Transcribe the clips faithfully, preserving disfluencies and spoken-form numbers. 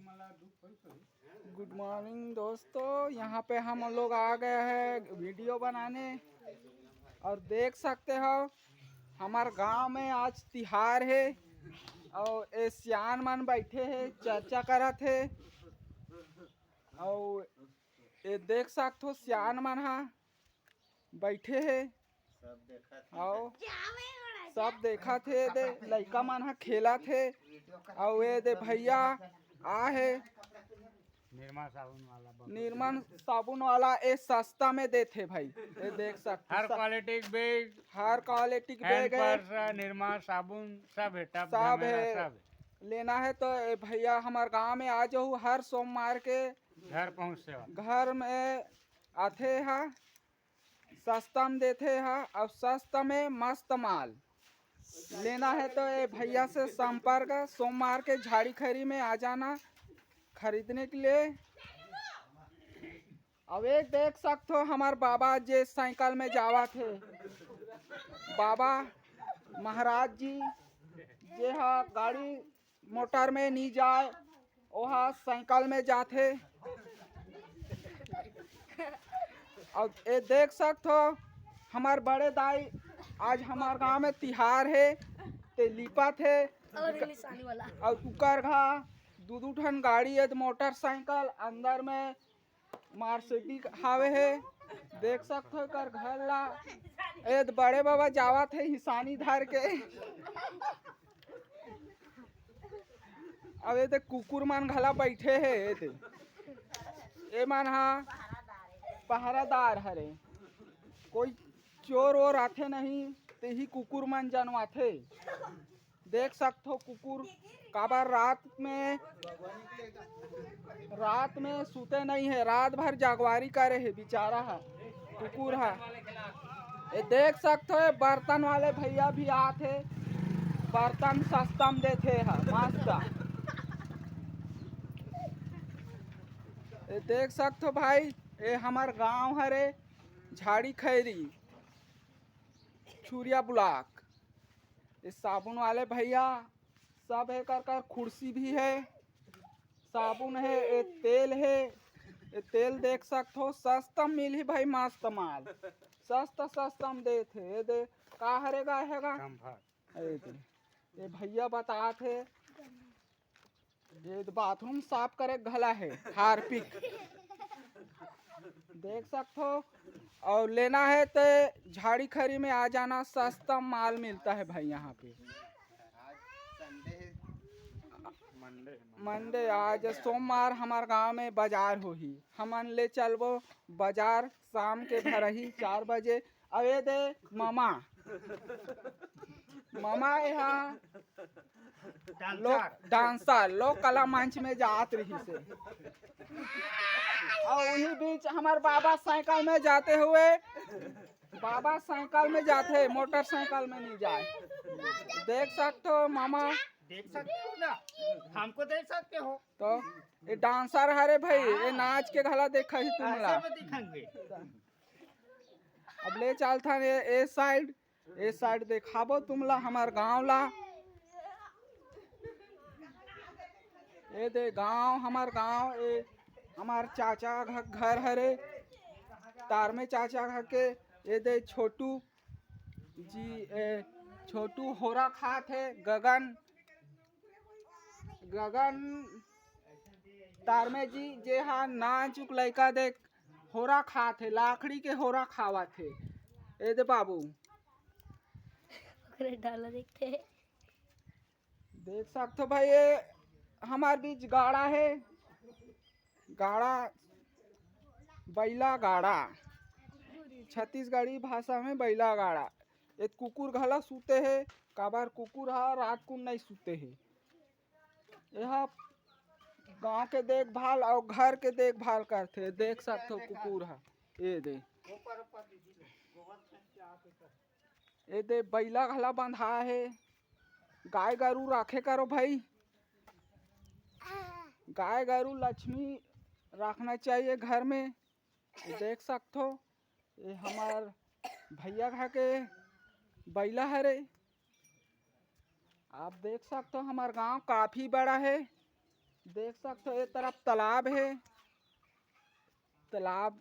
गुड morning दोस्तों, यहाँ पे हम लोग आ गए हैं वीडियो बनाने। और देख सकते हो, हमार गांव में आज तिहार है और ए सियान मन बैठे हैं, चर्चा करत है। और ये देख सकते हो, सियान मन हा बैठे हैं। सब देखत हे। आओ, सब देखत हे। दे लइका मन हा खेलत हे। अउ ये दे भैया आ हे। निरमा साबुन वाला बा। निरमा साबुन वाला ए सस्ता में देथे भाई। ये देख सकते हर स- क्वालिटी के बैग, हर क्वालिटी के हैंड बैग है। पर्स, निरमा साबुन सब है, टब सब झमेला है। सब है। लेना है तो ए भैया हमार गांव में आ जाओ, हर सोमवार के घर पहुंच सेवा। घर में आथे हा, सस्ता में देथे हा, और सस्ता में मस्त माल। लेना है तो ये भैया से संपर्क, सोमवार के झाड़ी खैरी में आ जाना खरीदने के लिए। अब एक देख सकते हो हमार बाबा जे साइकिल में जावत हे, बाबा महाराज जी जे हा गाड़ी मोटर में नी जाए, ओहा साइकिल में जाथे। और ये देख सकत हो, हमार बड़े दाई आज हमार गांव में तिहार हे, ते लिपत हे। और निशानी वाला। और उकर घा दू दू ठन गाड़ी हे, मोटरसाइकिल अंदर में मार्सिडीज हावे हे। देख सकत हो एकर घर ला। ए बड़े बाबा जावत हे हिसानी धर के। अब ए दे कुकुर मन घला बैठे हे। ए दे ए मन हा पहरादार हरे, कोई चोर वोर आथे नहीं, तेही कुकुर मन जनवाथे। देख सकथो कुकुर काबर रात में, रात में सुते नहीं है, रात भर जागवारी करे है बेचारा है कुकुर है। ये देख सकथो, ये बर्तन वाले भैया भी आथे, बर्तन सस्ता में देथे है, मस्त। ये देख सकथो भाई, ये हमार गांव हरे झाड़ी खैरी, छुरिया ब्लॉक। ये साबुन वाले भैया सब है कर कर, कुर्सी भी है, साबुन है, ये तेल है, ये तेल देख सकथो, सस्ता मिलही भाई, मस्त माल, सस्ता सस्ता में देथे। ये दे का हरे गा है गा? कम्फर्ट। ये दे, ये भैया बतात हे, ये तो बाथरूम साफ करे घला है, हार्पिक। देख सकथो, और लेना है तो झाड़ी खरी में आ जाना, सस्ता माल मिलता है भाई यहाँ पे। आज संडे है। मंडे है, मंडे। मंडे, आज सोमवार हमार गांव में बाजार होही, हमन ले चलबो बाजार शाम के भरही चार बजे। अबे दे मामा, मामा यहाँ लोक डांसर, लोक कला मंच में जात रही से। और वही बीच हमार बाबा साइकिल में जाते हुए, बाबा साइकिल में जाते, मोटरसाइकिल में नहीं जाए। देख सकते हो मामा। देख सकते हो ना, हमको देख सकते हो। तो ये डांसर हरे भाई, ये नाच के घला देखा ही तुमला। ऐसे में दिखाएंगे। अब ले चलथन ये, ये साइड, ये साइड देखाबो तुमला हमार गांव ला। ये दे गांव, हमार गांव, ये हमार चाचा घ-, घर हरे, तारमे चाचा घर के। ये दे छोटू जी, ए, छोटू होरा खात हे, गगन, गगन तारमे जी, जे हा नानचुक लइका देख, होरा खात हे, लाखड़ी के होरा खावत हे। ए दे बाबू। ओकरे डाला देखते हैं। देख सकथो भाई, ये हमार बीच गाड़ा हे, गाड़ा, बैला गाड़ा, छत्तीसगढ़ी भाषा में बैला गाड़ा। ये कुकुर घला सूते हे, काबर कुकुर हा रात कुन नहीं सूते हे। एहा गांव के देखभाल और घर के देखभाल करथे। देख सकथो कुकुर हा, ये दे, ये दे बैला घला बंधा हे। गाय गरू राखे करो भाई, गाय गरू लक्ष्मी रखना चाहिए घर में। ये देख सकथो, ये हमार भैया घर के बैला हरे। आप देख सकथो, हमार गांव काफी बड़ा है। देख सकथो, ये तरफ तालाब हे, तालाब,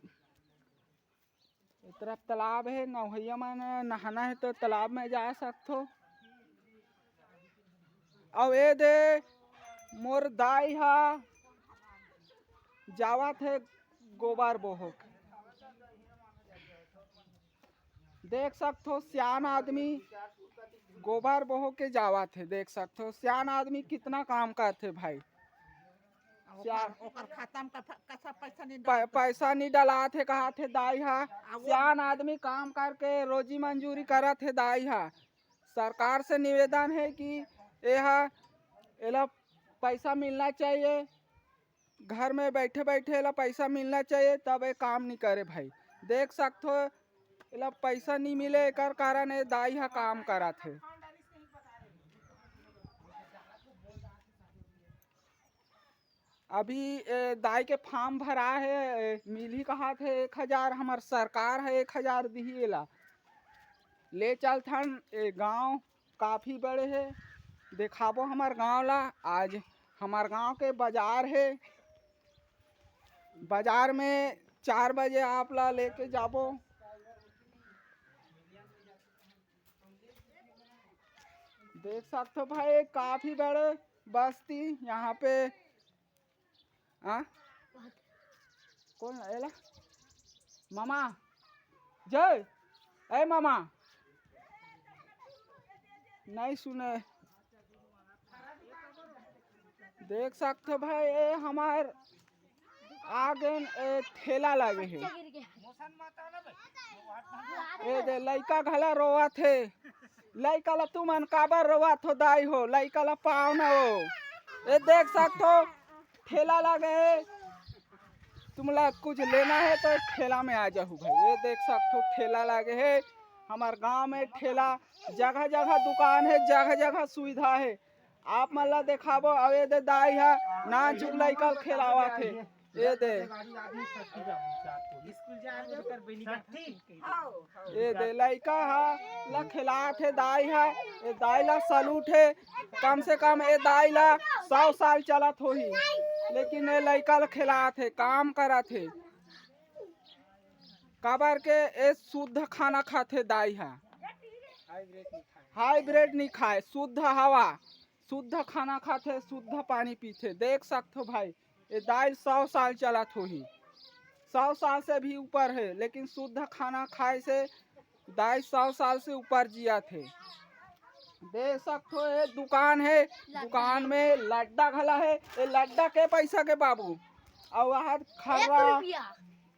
ये तरफ तालाब हे। नवहइया मन नहाना हे तो तालाब में जा सकथो। अउ ए दे मोर दाई हा जावत हे गोबर बोहक। देख सकथो, सियान आदमी गोबर बोहक के जावत हे। देख सकथो, सियान आदमी कितना काम करथे भाई। ओकर, सियान ओकर खाता में कथा-, कथा पैसा नहीं प-, डालत। पैसा नहीं डलात हे, कहत हे दाई हा। आ, वो सियान आदमी काम करके रोजी मंजूरी करत हे दाई हा। सरकार से निवेदन हे कि एहा, एला पैसा मिलना चाहिए, घर में बैठे बैठे एला पैसा मिलना चाहिए, तब ये काम नहीं करे भाई। देख सकथो, एला पैसा नहीं मिले, एकर कारण ये दाई हा काम करत हे। अभी ए, दाई के फार्म भरा हे, ए, मिलही कहत हे एक हजार, हमर सरकार हे एक हजार दिही एला। ले चलथन, ए गांव काफी बड़े हे, देखाबो हमर गांव ला। आज हमर गांव के बाजार हे, बाजार में चार बजे आप ला लेके जाबो। देख सकथो भाई, काफी बड़े बस्ती यहाँ पे। आ? कौन एला? मामा, जय, ए मामा, नहीं सुने। देख सकथो भाई, ए हमार आगे ए ठेला लगे हे। ए दे लइका घला रोवत हे। लइका ला तुमन काबर रोवत हो दाई हो? लइका ला पाव ना हो। ए देख सकथो ठेला लगे हे। तुमला कुछ लेना हे तो ठेला में आ जाहू भाई। ए देख सकथो ठेला लगे हे। हमर गांव में ठेला, जगह जगह दुकान हे, जगह जगह सुविधा हे। आप मन ला देखाबो, अउ ए दे दाई हा नानचुक लइका ल खेलावत हे। ए दे, ए दे लइका हा ला खेलात हे दाई हा। ए दाई ला सलूट हे, कम से कम ए दाई ला सौ साल चलत होही, लेकिन ए लइका ला खेलात हे, काम करत हे। काबर के ए शुद्ध खाना खाथे दाई हा, हाइब्रिड नहीं खाए, शुद्ध हवा, शुद्ध खाना खाथे, शुद्ध पानी पीथे। देख सकथो भाई, ये दाई सौ साल चलत होही, सौ साल से भी ऊपर हे, लेकिन शुद्ध खाना खाए से दाई सौ साल से ऊपर जियत हे। देख सकथो, ये दुकान हे, दुकान में लड्डा घला हे। ये लड्डा के पैसा के बाबू? अउ वहाँ एक खरवा, रुपया।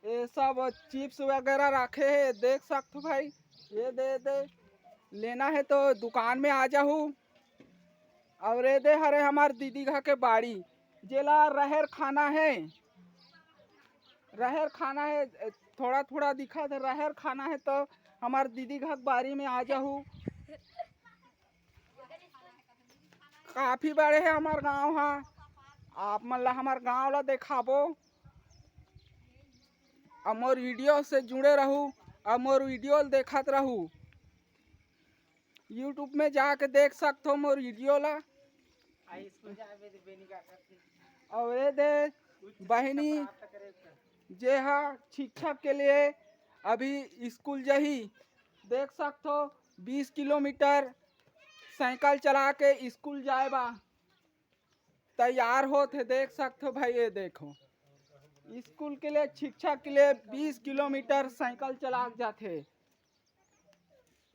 ये सब चिप्स वगैरह रखे हे। देख सकथो भाई, ये दे दे, लेना हे तो दुकान में आ जाहू। अउ ए दे हरे हमर दीदी घर के बाड़ी, जेला रहेर खाना हे, रहेर खाना हे, थोड़ा थोड़ा दिखत हे, रहेर खाना हे तो हमर दीदी घर के बाड़ी में आ जाहू। काफी बड़े हे हमर गांव हा, आप मन ला हमर गांव ला देखाबो। अउ मोर वीडियो से जुड़े रहू, अउ मोर वीडियो ल देखत रहू। YouTube में जाके देख सकथो मोर वीडियो ला। अउ ए दे बहिनी, जे हा शिक्षक के लिए अभी स्कूल जाही, देख सकथो बीस किलोमीटर साइकिल चला के स्कूल जाए बा तैयार होत हे। देख सकथो भाई, ये देखो, स्कूल के लिए, शिक्षक के लिए बीस किलोमीटर साइकिल चला के जाथे।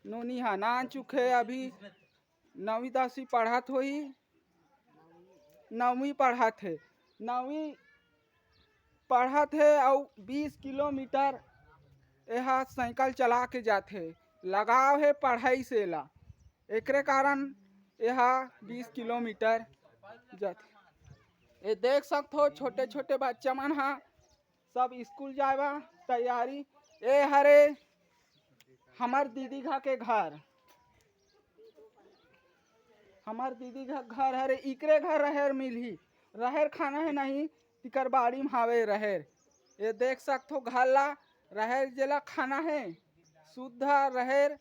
नोनी हा नानचुक हे, अभी नवीं दसवीं पढ़त होही, नवीं पढ़त हे, नवीं पढ़त हे अउ बीस किलोमीटर एहा साइकिल चला के जाथे। लगाव हे पढ़ाई से ला, एकरे कारण एहा बीस किलोमीटर जाथे। ए देख सकथो, छोटे छोटे बच्चा मन हा सब स्कूल जाए बा तैयारी। ए हरे हमर दीदी घा के घर, हमर दीदी घा घर हरे, इकरे घर रहेर मिलही। रहेर खाना हे नहीं, तिकर बाड़ी में हावे रहेर। ए देख सकथो घर ला, रहेर जेला खाना हे, शुद्ध रहेर।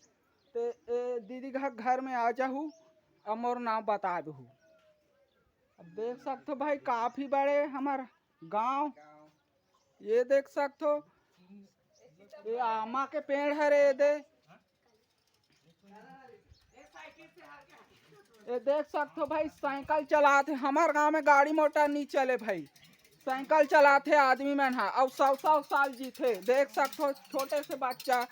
ते ए दीदी घा घर में आ जाहू, अउ मोर नाम बता दहू। अब देख सकथो भाई, काफी बड़े हमर गांव। ये देख सकथो, ये आमा के पेड़ हरे, ये दे, ये देख सकथो भाई, साइकिल चलात हे। हमर गांव में गाड़ी मोटर नहीं चले भाई, साइकिल चलात हे आदमी मन हा, अउ सौ सौ साल जीथे। देख सकथो, छोटे से बच्चा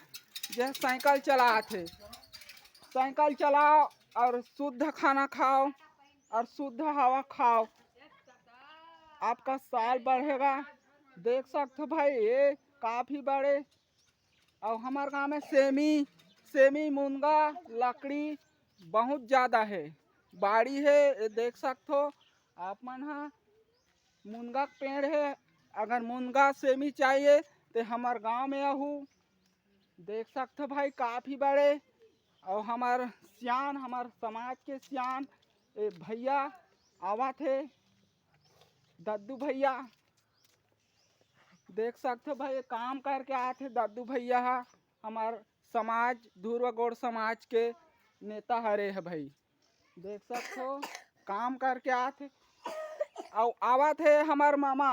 जे साइकिल चलात हे। साइकिल चलाओ और शुद्ध खाना खाओ और शुद्ध हवा खाओ, आपका साल बढ़ेगा। देख सकथो भाई, ये काफी बड़े, और हमार गांव में सेमी, सेमी, मुनगा, लकड़ी बहुत ज्यादा है, बाड़ी है। ये देख सकथो आप मन हा, मुनगा के पेड़ है। अगर मुनगा सेमी चाहिए तो हमार गांव में आहू। देख सकथो भाई, काफी बड़े, और हमार सियान, हमार समाज के सियान, ए भैया आवत हे, दद्दू भैया। देख सकथो भाई, ये काम करके आत हे दद्दू भैया हा, हमार समाज, धुरवा गोंड़ समाज के नेता हरे हे भाई। देख सकथो, काम करके आत हे, अउ आवत हे हमार मामा।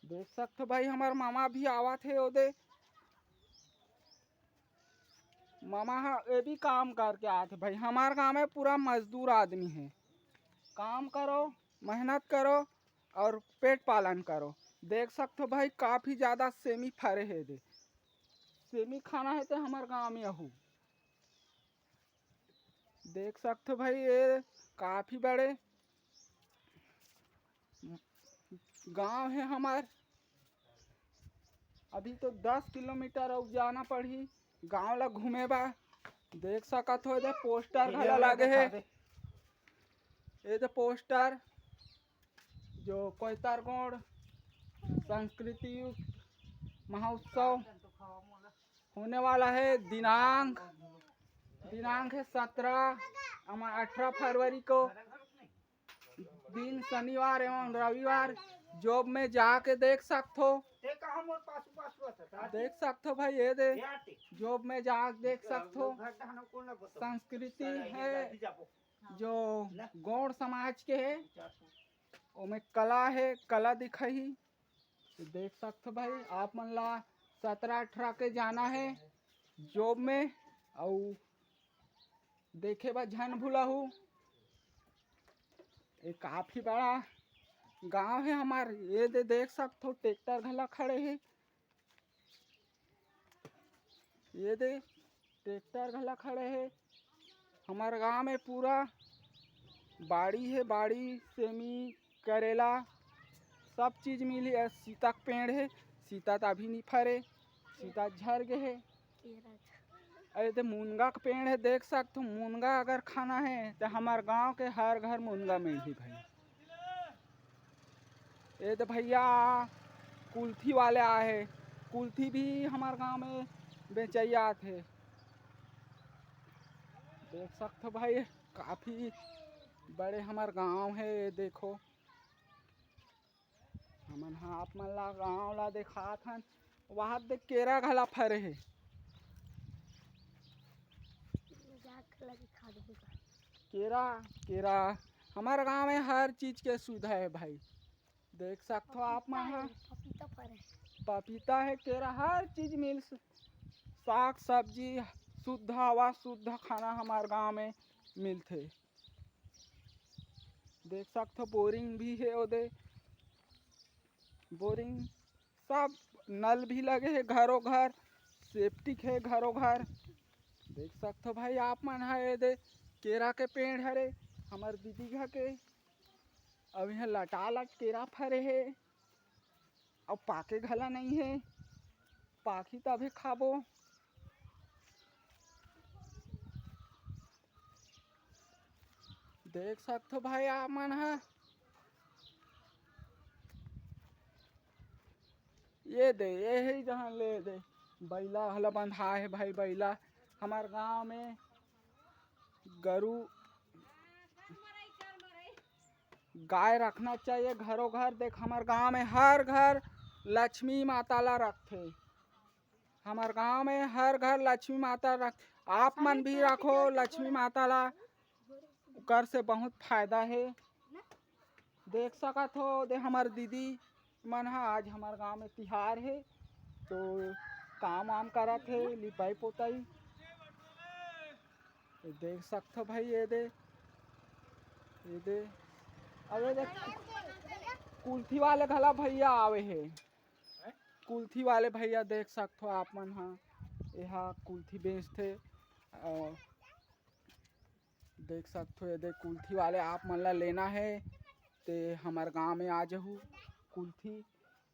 देख सकथो भाई, हमार मामा भी आवत हे ओदे। मामा हा, ये भी काम करके आत हे भाई। हमार गांव में पूरा मजदूर आदमी है। काम करो, मेहनत करो और पेट पालन करो। देख सकथो भाई, काफी ज्यादा सेमी फरे हे दे। सेमी खाना है तो हमार गांव में आहू। देख सकथो भाई, ये काफी बड़े गांव है हमार। अभी तो दस किलोमीटर अउ जाना पड़ही गांव ला घूमे बर। देख सकत हो, इधर पोस्टर घला लागे है। ये तो पोस्टर जो कोइतारगोंड सांस्कृतिक महोत्सव होने वाला है, दिनांक, दिनांक है सत्रह, अमा अठारह फरवरी को, दिन शनिवार एवं रविवार। जॉब में जाके देख सकथो, ते कहा मोर पासू पासू आता था। देख सकथो भाई, ये दे, जॉब में जाके देख सकथो। संस्कृति है जो गोंड़ समाज के है, ओमे कला है, कला दिखाही। तो देख सकथो भाई, आप मन ला सत्रह अठारह के जाना है जॉब में, अउ देखे बर झन भुलाहू। ये काफी बड़ा गांव है हमार। ये दे देख सकथो, ट्रैक्टर घला खड़े है। ये दे ट्रैक्टर घला खड़े है। हमार गांव में पूरा बाड़ी है, बाड़ी, सेमी, करेला, सब चीज मिली। अउ सीता के पेड़ है, सीता तो अभी नहीं फरे, सीता झर गए है। अरे, तो मुनगा के पेड़ है, देख सकथो, मुनगा अगर खाना है तो हमार गांव के हर घर मुनगा मिलही भाई। ये तो भैया कुल्थी वाले आए हैं, कुल्थी भी हमार गांव में बेचैया आथे। देख सकथो भाई, काफी बड़े हमार गांव है। ये देखो, हमन ह आप मन ला गांव ला देखात हन। वहां देख, केरा घला फरे हे। जाके लगी खा देबो का। केरा, केरा, हमार गांव में हर चीज के सुविधा है भाई। देख सकथो आप मन ह। पपीता फरे। पपीता है, केरा, हर चीज मिल, साग सब्जी, शुद्ध हवा, शुद्ध खाना हमार गांव में मिलथे। देख सकथो, बोरिंग भी हे ओदे, बोरिंग, सब नल भी लगे हे घरो घर, सेप्टिक हे घरो घर। देख सकथो भाई आप मन ह, एदे केरा के पेड़ हरे हमर दीदी घर के। अब इहाँ लटालट केरा फरे हे, अब पाके घला नहीं हे, पाकही तभे खाबो। देख सकथो भाई आप मन ह, ये दे, ये ही जहाँ ले दे, बइला हला बंधा हे भाई। बइला हमार गांव में गरु गाय रखना चाहिए घरों घर। देख, हमार गांव में हर घर लक्ष्मी माता ला रखथे। हमार गांव में हर घर लक्ष्मी माता रख, आप मन भी रखो लक्ष्मी माता ला। ओकर से बहुत फायदा हे। देख सकत हो, दे हमर दीदी मन ह, आज हमर गांव में तिहार हे, तो काम वाम करत हे, लिपाई पोताई। ये देख सकत हो भाई, ये दे, ये दे, अरे दे, कुल्थी वाले घला भैया आवे हे। कुल्थी वाले भैया देख सकत हो आप मन ह, एहा कुल्थी बेचथे। अ, देख सकत हो, ये दे कुल्थी वाले आप मन ला लेना हे, ते हमर गांव में आ जहू कुल्थी।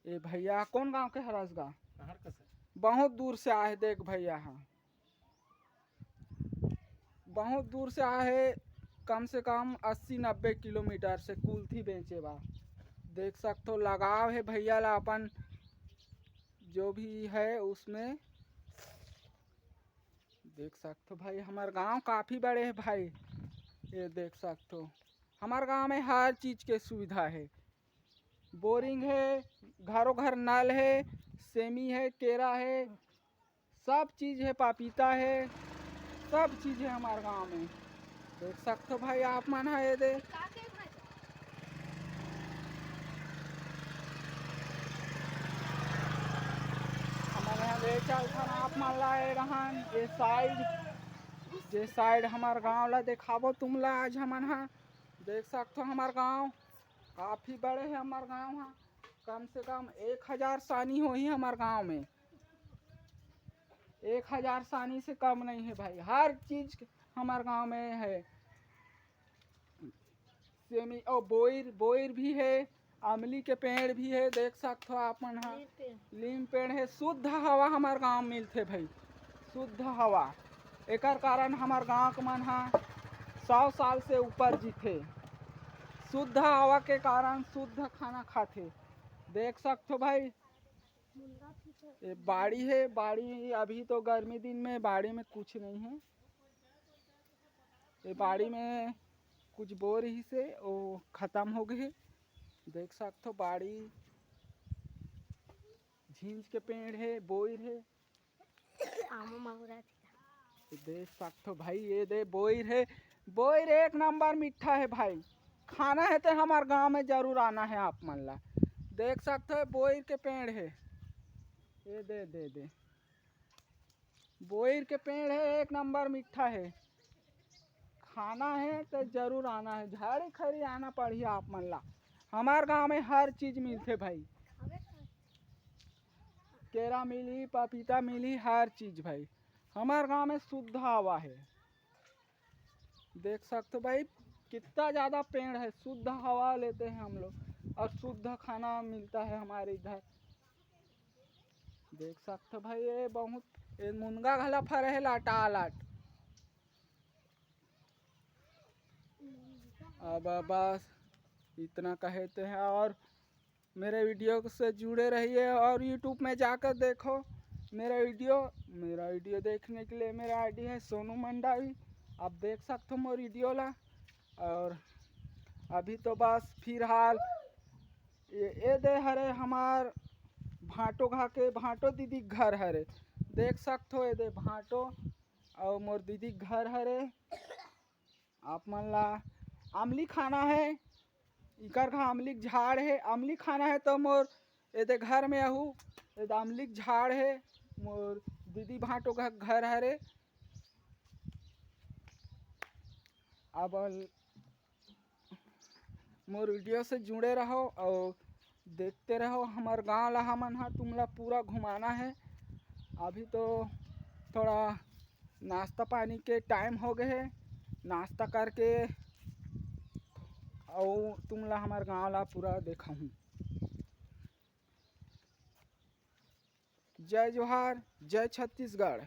ए भैया, कौन गांव के हरस गा? कहाँ का सर? बहुत दूर से आए हे। देख भैया, हाँ, बहुत दूर से आए हे, कम से कम अस्सी नब्बे किलोमीटर से कुल्थी बेचे बा। देख सकत हो, लगाव हे भैया ला अपन जो भी है उसमें। देख सकत हो भाई, हमर गांव काफी बड़े हे भाई। ये देख सकत हो, हमर गांव में हर चीज के सुविधा हे। बोरिंग हे, घरों घर नल हे, सेमी हे, केरा हे, सब चीज हे, पपीता हे, सब चीज हे हमर गांव में। देख सकत हो भाई आप मन ह, ये दे। हमन यहाँ ले चलथन आप मन ला, ये रहन, ये साइड, जे साइड हमर गांव ला देखाबो तुम ला आज हमन ह। देख सकत हो हमर गांव काफी बड़े हे, हमर गांव ह कम से कम एक हजार सानी होही हमर गांव में। एक हजार सानी से कम नहीं है भाई, हर चीज हमर गांव में है। सेमी, ओ, बोइर, बोइर भी है, अमली के पेड़ भी है, देख सकत हो आप मन ह। नीम पेड़। नीम पेड़ है, शुद्ध हवा हमर गांव मिलथे भाई, शुद्ध हवा। एकर कारण हमर गांव के मन ह सौ साल से ऊपर जीथे, शुद्ध हवा के कारण शुद्ध खाना खाथे। देख सकत हो भाई, ये बाड़ी है, बाड़ी अभी तो गर्मी दिन में बाड़ी में कुछ नहीं है। ये बाड़ी में कुछ बो रहिसे, वो खत्म हो गए। देख सकत हो, बाड़ी झींज के पेड़ है, बोइर है। आमा महुरा थी। ये देख सकत हो भाई, ये दे बोइर है, बोइर एक नंबर मीठा है भाई। खाना है तो हमार गांव में जरूर आना है आप मन ला। देख सकत हो, बोइर के पेड़ है, ये दे, दे, दे, बोइर के पेड़ है, एक नंबर मीठा है। खाना है तो जरूर आना है, झाड़ी खरी आना पड़ही आप मन ला। हमार गांव में हर चीज मिलथे भाई, केरा मिली, पपीता मिली, हर चीज भाई। हमार गांव में शुद्ध हवा है, देख सकत हो भाई, कितना ज्यादा पेड़ है, शुद्ध हवा लेते हैं हम लोग और शुद्ध खाना मिलता है हमारे इधर। देख सकत हो भाई, ये बहुत, ये मुनगा घला फरे है लाटालाट। अब बस इतना कहते हैं और मेरे वीडियो से जुड़े रहिए और YouTube में जाकर देखो मेरा वीडियो। मेरा वीडियो देखने के लिए मेरा आईडी है सोनू मंडावी, आप देख सकते हो मोर वीडियो ला। और अभी तो बस फिलहाल ये, ये दे हरे हमार भांटो घा के, भांटो दीदी के घर हरे, देख सकते हो। ये दे भांटो और मोर दीदी के घर हरे। आप मन ला अमली खाना है, इकर घा अमली के झाड़ है, अमली खाना है तो मोर एदे घर में आहू, एदे अमली के झाड़ है, मोर दीदी भांटो घ-, घर हरे। अब मोर वीडियो से जुड़े रहो और देखते रहो हमर गांव ला, हमन हा तुमला पूरा घुमाना है। अभी तो थोड़ा नाश्ता पानी के टाइम हो गए है, नाश्ता करके और तुमला हमर गांव ला पूरा देखाहूँ। जय जोहार, जय छत्तीसगढ़।